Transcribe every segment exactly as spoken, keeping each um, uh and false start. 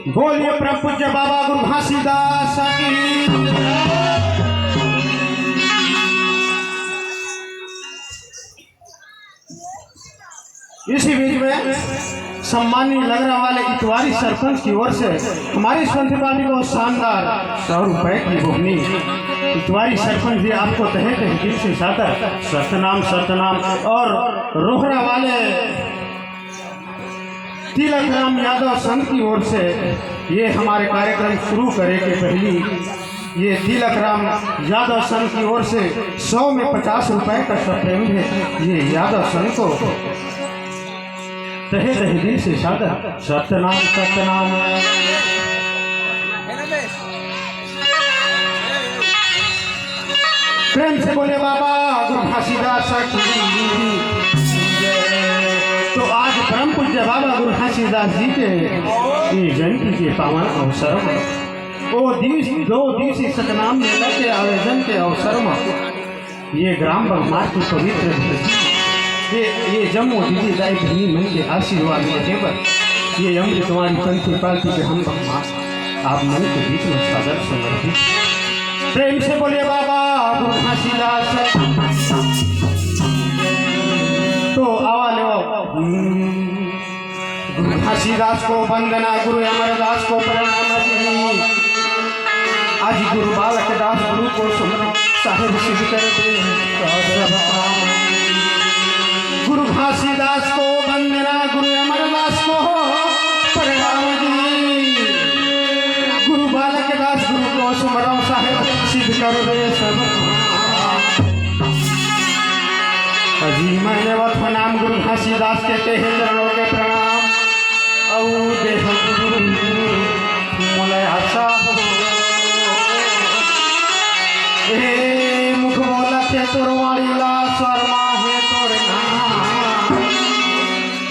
बोलिए परम पूज्य बाबा गुरु घासीदास की। इसी बीच में सम्माननीय लगरा वाले इतवारी सरपंच की ओर से हमारी संत पार्टी को शानदार सौ रुपए की बुकनी। इतवारी सरपंच जी, आपको तहे तहे दिल से सादर सतनाम सतनाम। और रोहरा वाले तिलक राम यादव संघ की ओर से ये हमारे कार्यक्रम शुरू करे के पहली ये तिलक राम यादव संघ की ओर से सौ में पचास रुपए का सप्रेम है। ये यादव संघ को तहे तहे दिल से सादर सतनाम सतनाम। प्रेम से बोले बाबा गुरु घासीदास की। तो आज परम पूज्य बाबा गुरु घासीदास जी के ये जयंती के पावन अवसर में, ओ दिवस, दो दिवसीय सतनाम मेला के आयोजन के अवसर में ये ग्राम बघमार की पवित्र धरती, ये, ये जम्मो दीदी दाई बहिनी मन के आशीर्वाद लेके बर ये अमृतवाणी पंथी पालती के हम बघमार आप मन के बीच में सादर समर्पित। प्रेम से बोलिए बाबा गुरु घासीदास। तो आवा लेवा। गुरु घासीदास को वंदना, गुरु अमरदास को प्रणाम जी। आज गुरु बालक दास गुरु को सुमरो, साहेब सिद्ध कर दे सब काम। गुरु घासीदास को वंदना, गुरु अमरदास को प्रणाम जी। गुरु बालक गुरु को सुमरव साहेब, सिद्ध करो रे सब। अजी मैं नेवत हँव नाम गुरु घासीदास के, तेहे चरणों के प्रणाम। अउ देह गुरु मोला आशा हो। ए मुख बोलथे तोर वाणी ला, स्वर माहे तोर नाम।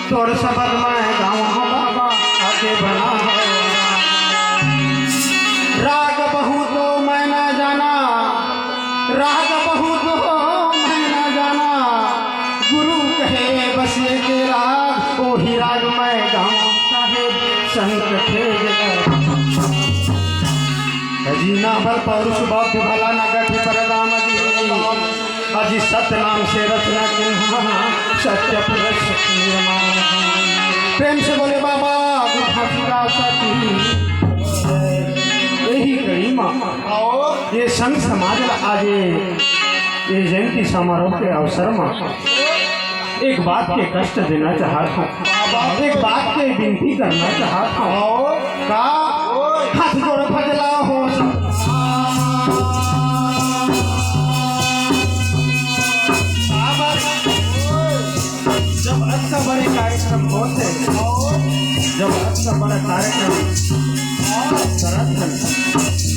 तोर शब्द मैं गावँव बाबा, आके बना हो। राग बहुत मैं न जाना, राग बहुत मैं न जाना, गुरु कहे बस एके राग, ओही राग मैं गावँव साहेब, संत थे जगत। अजी ना बल पौरुष बाप भला न गति परदाम जी। अजी सत नाम से रचना किन्हा, सत्य पुरुष निर्माण। प्रेम से बोले बाबा घासीदास की। यही कड़ी मा ये संत समाज ला आज ये जयंती समारोह के अवसर मा एक बात के कष्ट देना चाहत हँव, एक बात के विनती करना चाहत हँव। का? हाथ जोड़ भजला हो। जब अतना बड़े कार्यक्रम होथे, जब अतना बड़ा कार्यक्रम करत हन,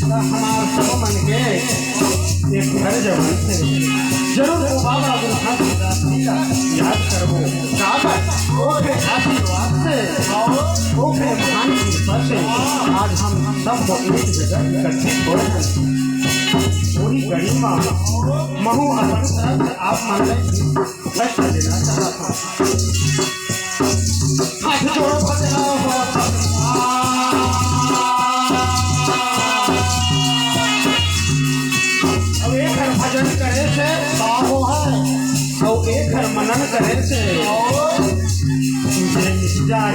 त हमार सब मन के एक फर्ज बनथे, जरूर वो बाबा गुरु घासीदास जी ला याद करबो। काबर? ओखरे आशीर्वाद से, ओखरे महान कृपा से आज हम सब एक जगह इकट्ठित होए हन। ओही कड़ी मा महूँ अपन तरफ से आप मन ला कष्ट देना चाहत हँव। हाथ जोड़ भजन हो। अब एकर भजन करे से का होय, अउ एकर मनन करे से तुझे मिल जाए।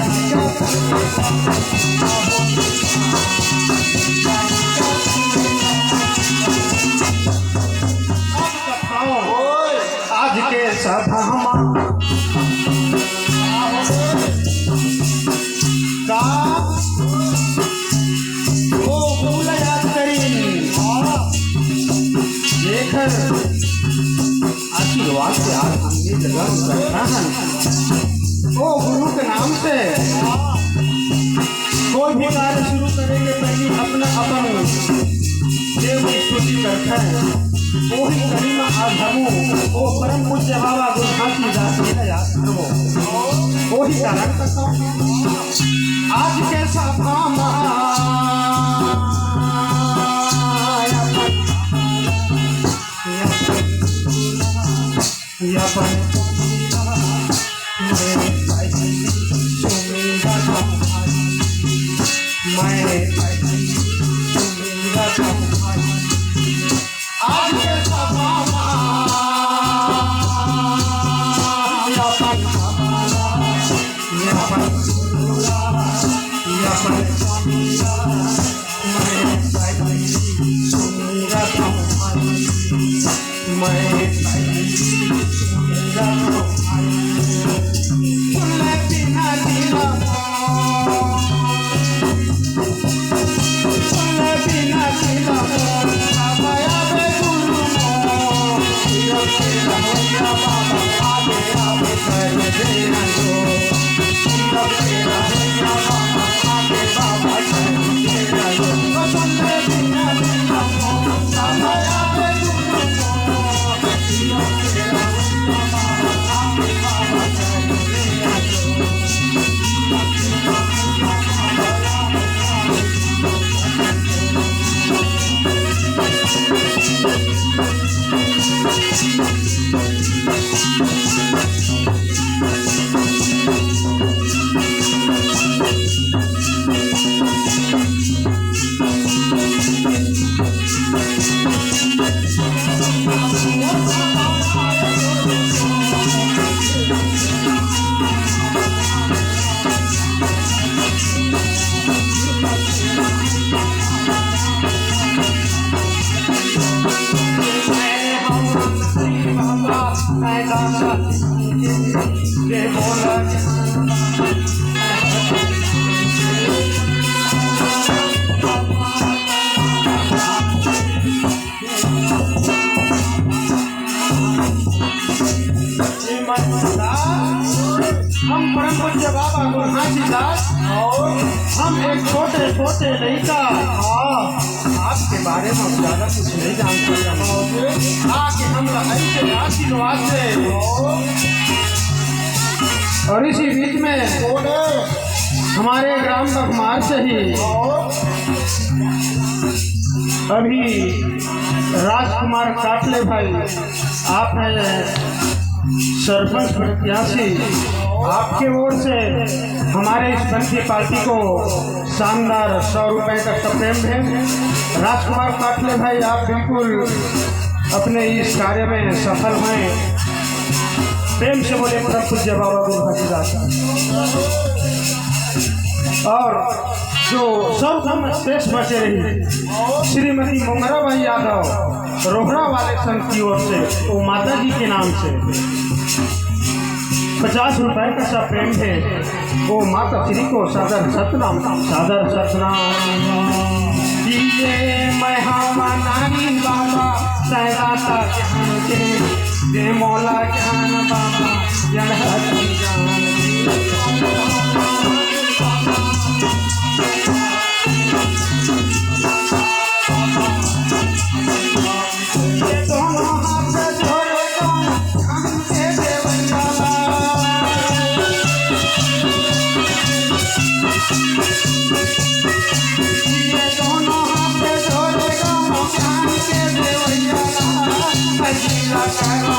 आज के सभा मा का ओ फूल याद करी, जेकर आशीर्वाद से आज हम ये जगह इकट्ठा हन। ओ गुरु के नाम से कोई भी कार्य शुरू करे के पहले अपना अपन देव की स्तुति करथे। ओही कड़ी मा आज हमू ओ परम पूज्य बाबा गुरु घासीदास जी ला याद करबो। ओही कारण आज के सभा मा अपन बाबा गुरहाजी दास, हम एक छोटे छोटे लइका, हाँ, आपके बारे में हम ज्यादा कुछ नहीं जान सकते। आके हम ऐसे आशीर्वाद दे। और इसी बीच में हमारे ग्राम बघमार से ही अभी राजकुमार काटले भाई, आप हैं सरपंच प्रत्याशी, आपके ओर से हमारे इस पंथी पार्टी को शानदार सौ रुपए का सप्रेम है। राजकुमार काटले भाई, आप बिल्कुल अपने इस कार्य में सफल हुए। प्रेम से बोले परम पूज्य बाबा गुरु घासीदास। और जो सर्वप्रथम शेष बचे रही, श्रीमती मोंगरा बाई यादव, रोहरा वाले संघ की ओर से, वो माता जी के नाम से पचास रुपए का सप्रेम है। वो माता श्री को सादर सतनाम, सादर सतनाम। ये मैं हवा नारी बाबा, सैदा ता ज्ञान दे, दे मोला ज्ञान बाबा, यड़हती जान दे। ये दोनों हाथ जोड़ के हमके देवैया। ये दोनों हाथ जोड़ के हमके देवैया। अजीरा करो